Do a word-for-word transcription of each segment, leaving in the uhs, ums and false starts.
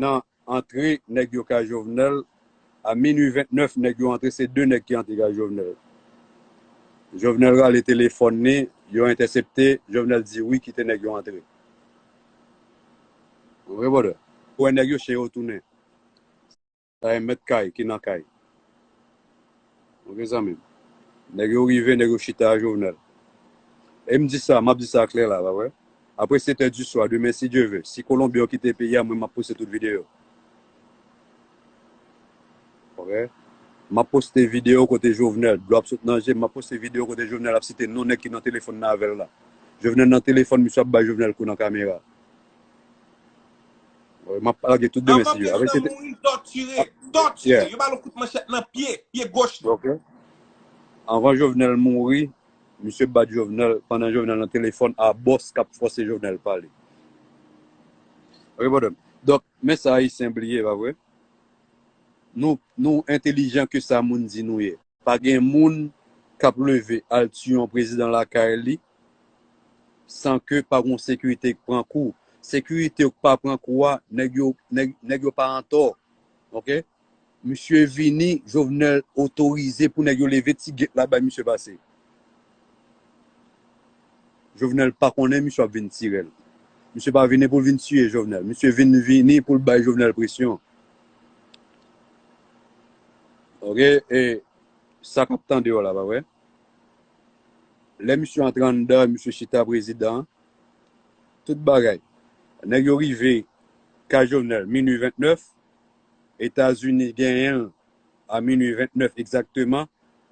nan antre nèg yo kay Jovenel, a minui vennèf, nèg yo antre, se de nèg ki antre kay Jovenel. Jovenel rale telefòn li, yo entèsepte, Jovenel di wi, kite nèg yo antre. Ou konprann, brother? Ou wè nèg yo chen yo tounen. Sa e mèt kay ki nan kay. Ok, zanmi m. Nèg yo rive, nèg yo chita a Jovenel. E m di sa, m ap di sa klè la, pa vre? Apre sèt è di swa, demen, si Dye ve, si Kolonbyen yo kite peyi a, mwen, m ap poste tout videyo. Ok? M ap poste videyo kote Jovenel, dlo ap sot nan je m, m ap poste videyo kote Jovenel ap site non nèg ki nan telefòn nan avè l la. Jovenel nan telefòn, misye ap bay Jovenel kou nan kamera. Wi, m ap lage tout demen, si Dye ve. Apre, se te- mouri, tòtire, tòtire. Yeah. Yo ba l yon kout manchèt nan pye, pye goch li. Ok. Anvan Jovenel mouri, misye bat Jovenel, pandan Jovenel nan telefòn a bòs k ap fòse Jovenel pale. Ok, brother. Donk, men sa Ayisyen bliye, pa vre? Nou, nou entelijan ke sa moun di nou ye. Pa gen moun k ap leve al tiye yon prezidan lakay li san ke pa gon sekirite k pran kou. Sekirite yo k pa pran kou a, nèg yo, nèg, nèg yo pa antò. Ok? Misye vini, Jovenel otorize pou nèg yo leve ti gate la bay misye pase. Jovenel pa konnen misye ap vin tire l. Misye pa vini pou l vin tiye Jovenel. Misye vin vini pou l bay Jovenel presyon. Ok? E sa k ap tande yo la, pa vre? Lè misye antre anndan, misye chita prezidan, tout bagay. Nèg yo rive kay Jovenel, minui vennèf, Etazini genyen l a minui vennèf egzakteman,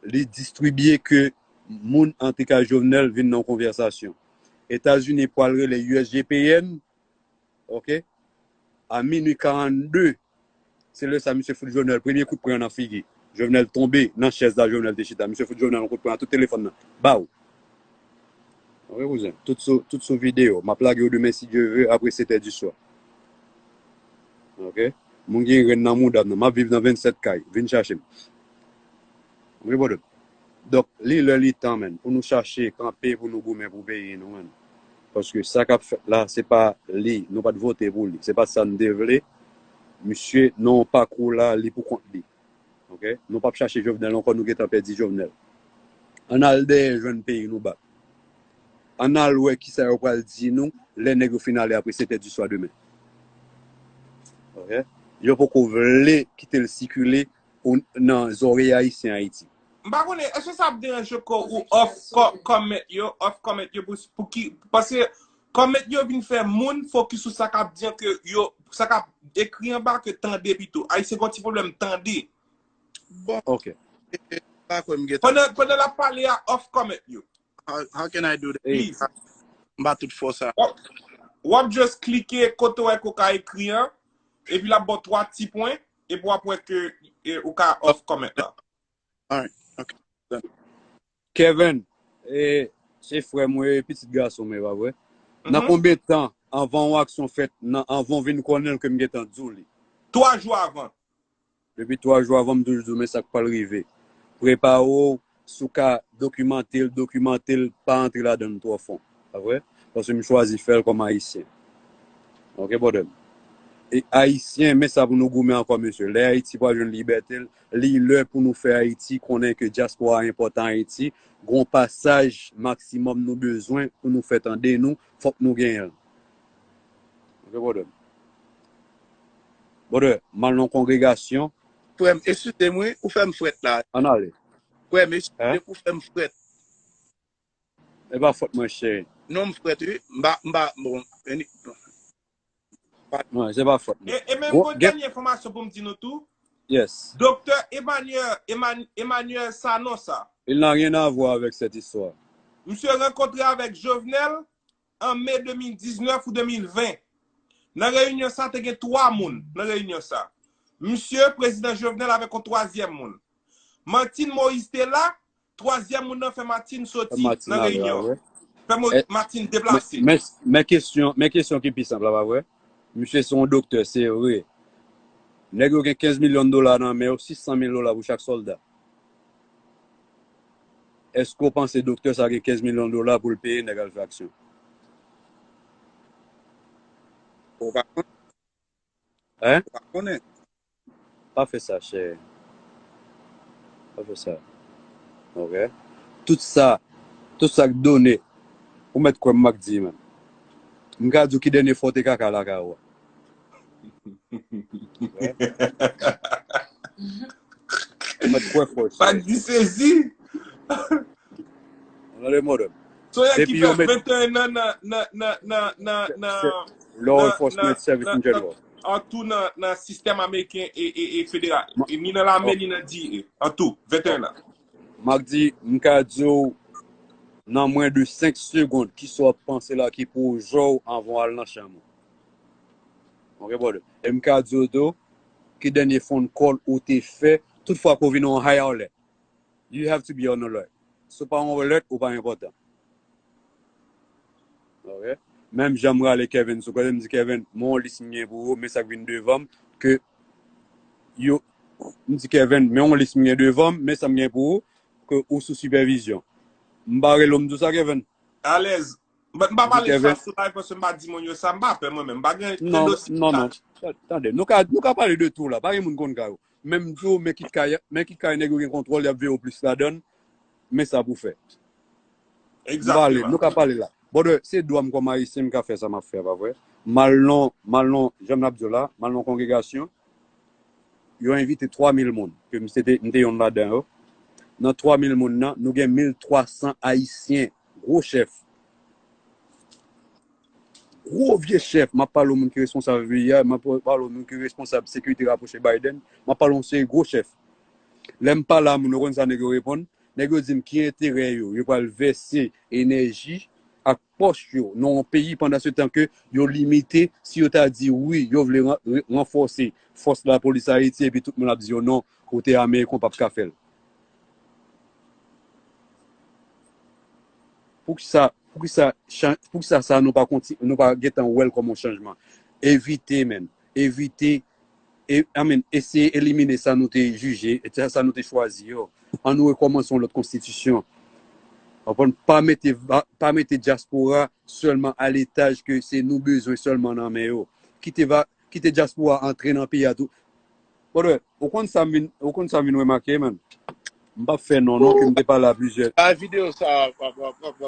li distribye ke moun antre kay Jovenel vin nan yon konvèsasyon. Etazini pral rele U S G P N, ok, a minui karannde, se lè sa misye fout Jovenel premye kout pwen nan figi. Jovenel tonbe nan chèz la Jovenel te chita. Misye fout Jovenel yon kout pwen nan tout telefòn nan. Baw. Ok, kouzen. Tout sou, tout sou videyo. M ap lage yo demen, si Dye ve, apre sèt è di swa. Ok? Moun gen grenn nan mouda m nan. M ap viv nan vennsèt kay. Vin chache m. Ok, brother? Donk, li lè, li tan, menn, pou nou chache kanpe, pou nou goumen pou peyi nou, menn. Paske sa k ap fèt la, se pa li. Nou pa t vote pou li. Se pa sa n te vle. Misye, nan yon pakou la, li pou kont li. Ok? Nou p ap chache Jovenel ankò, nou gentan pèdi Jovenel. Ann al dèyè jwenn peyi nou bak. Ann al wè kisa yo pral di nou lè nèg yo fin ale apre sèt è di swa demen. Ok? Yo poko vle kite l sikile o, nan zòrèy Ayisyen Ayiti. M pa konnen, èske sa ap deranje kò ou off co-, comment yo, off comment yo pou, pou ki, paske comment yo vin fè moun fokis sou sa k ap di an ke yo, sa k ap ekri anba ke tande pito. Ayisyen gen yon ti pwoblèm tande. Bon. Ok. E, e, pa kwè m gentan. Pandan, pandan l ap pale a, off comment yo. How, how can I do that? Please. M pa tout fò sa. W ap, w ap just klike kote w wè ke w ka ekri an, epi l ap ba w twa ti pwen, epi w ap wè ke, e, ou ka off comment la. Alright. Ok. Kevin, e, se frè mwen, e pitit gason mwen, pa vre? Nan konbyen tan anvan yon aksyon fèt, nan, anvan w vin konnen l ke m gentan di w li? Twa jou avan. Depi twa jou avan, m toujou di w, men sa k pral rive. Prepare w, si w ka dokimante l, dokimante l, pa antre ladan l twò fon. Pa vre? Paske m chwazi fè l kòm Ayisyen. Ok, brother m? E Ayisyen, men sa pou nou goumen ankò, mesye. Lè Ayiti pral jwenn libète l, li lè pou nou fè Ayiti konnen ke dyaspora enpòtan Ayiti, gon pasaj maksimòm nou bezwen pou nou fè tande nou, fòk nou genyen l. Ok, brother m? Brother, m al nan kongregasyon. Frè m, eskize m wi, ou fè m frèt la. Ann ale. Frè m, eskize m, ou fè m frèt. E pa fòt mwen, cheri. Non, m frèt wi. M pa, m pa, bon, anyway. Non, se pa fòt mwen. E, e menm gon dènye enfòmasyon pou m di nou tou. Yes. Doktè Emmanuel, Eman-, Emmanuel Sanon sa. Il n'a rien à voir avec cette histoire. Misye rankontre avèk Jovenel an me de mil diznèf ou de mil ven. Nan reyinyon sa, te gen twa moun nan reyinyon sa. Misye, prezidan Jovenel avèk yon twazyèm moun. Martine Moïse te la, twazyèm moun nan fè Martine soti nan reyinyon. Fè Martine deplase. Men, men kesyon, men kesyon ki pi senp la, pa vre? Misye se yon doktè, se vre. Nèg yo gen kenz milyon dola nan men yo, sis san mil dola pou chak sòlda. Èske w panse doktè sa gen kenz milyon dola pou l peye nèg al fè aksyon? Ou pa konn. Hein? Ou pa konnen. Pa fè sa, chè. Pa fè sa. Ok? Tout sa, tout sa k done, ou mèt kwè m, m ap di, man. M ka di w ki dènye fwa w te kaka lakay ou a. Ou mèt kwè fò, chè. Pak di sezi. Ou tande, madam? Soyè ki Depi fè yo met venteyen an nan, nan, nan, nan, nan, nan, law enforcement service in general. An tou nan, nan sistèm ameriken e, e, e federal. E ni nan lame, ni nan D E. An tou, venteyen an. M ap di, m ka di w, nan mwen de senk segonn, ki sa w ap panse la ki pwojè w anvan w al nan chanm ou. Ok, brother? E m ka di w tou, ki dènye phone call ou te fè, tout fwa ke w vin yon high alert. You have to be on alert. Si w pa on alert, ou pa enpòtan. Ok? Menm jan m rale Kevin sou kote, m di, Kevin, men yon lis m gen pou ou, men sa k vin devan m, ke yo, m di, Kevin, men yon lis m gen devan m, men sa m gen pou ou, ke ou sou sipèvizyon. M pa rele w, m di w sa, Kevin? Alèz. But m pa M di, pale sa Kevin, sou live paske m pa di moun yo sa, m pa pè mwen menm. M pa gen non, dosi non, non. Tande, nou ka, nou ka pale de tou la. Pa gen moun konn kay ou. Menm tou, men kit kay, men kit kay nèg yo gen kontwòl, y ap veye w plis ladan l, men sa pou fè. M pale, Egzakteman. Nou ka pale la. Brother, se dwa m kòm Ayisyen, m ka fè sa m ap fè, pa vre? M al nan, m al nan, jan m ap di w la, m al nan kongregasyon, yo envite twa mil moun, ke m se te, m te yonn ladan yo. Nan twa mil moun nan, nou gen mil twa san Ayisyen, gwo chèf. Gwo vye chèf, m ap pale w moun ki responsab V I A, m ap pale w moun ki responsab sekirite rapwoche Biden, m ap pale w yon seri gwo chèf. Lè m pale a moun, ou konn sa nèg yo reponn? Nèg yo di m ki enterè yo, yo pral vèse enèji ak pòch yo nan yon peyi pandan se tan ke yo limite, si yo ta di wi, yo vle ran- re- ranfòse fòs lapolis Ayiti, epi tout moun ap di yo non, kote Ameriken w p ap ka fè l. Poukisa, poukisa, chan- poukisa sa nou pa konti, nou pa gentan wè l kòm yon chanjman? Evite, men. Evite, e, I mean, eseye elimine sa nou te jije, e sa, sa nou te chwazi yo. Ann nou rekòmanse yon lòt konstitisyon. Konprann? Pa mete, va- pa mete dyaspora sèlman a letaj ke se nou bezwen sèlman nan men yo. Kite, va- kite dyaspora antre nan peyi a tou. Brother, ou konn sa m vin, ou konn sa m vin remake, man? M p ap fè non, non, ke m te pale a plizyè. Bay videyo sa, w ap, w ap, w ap, w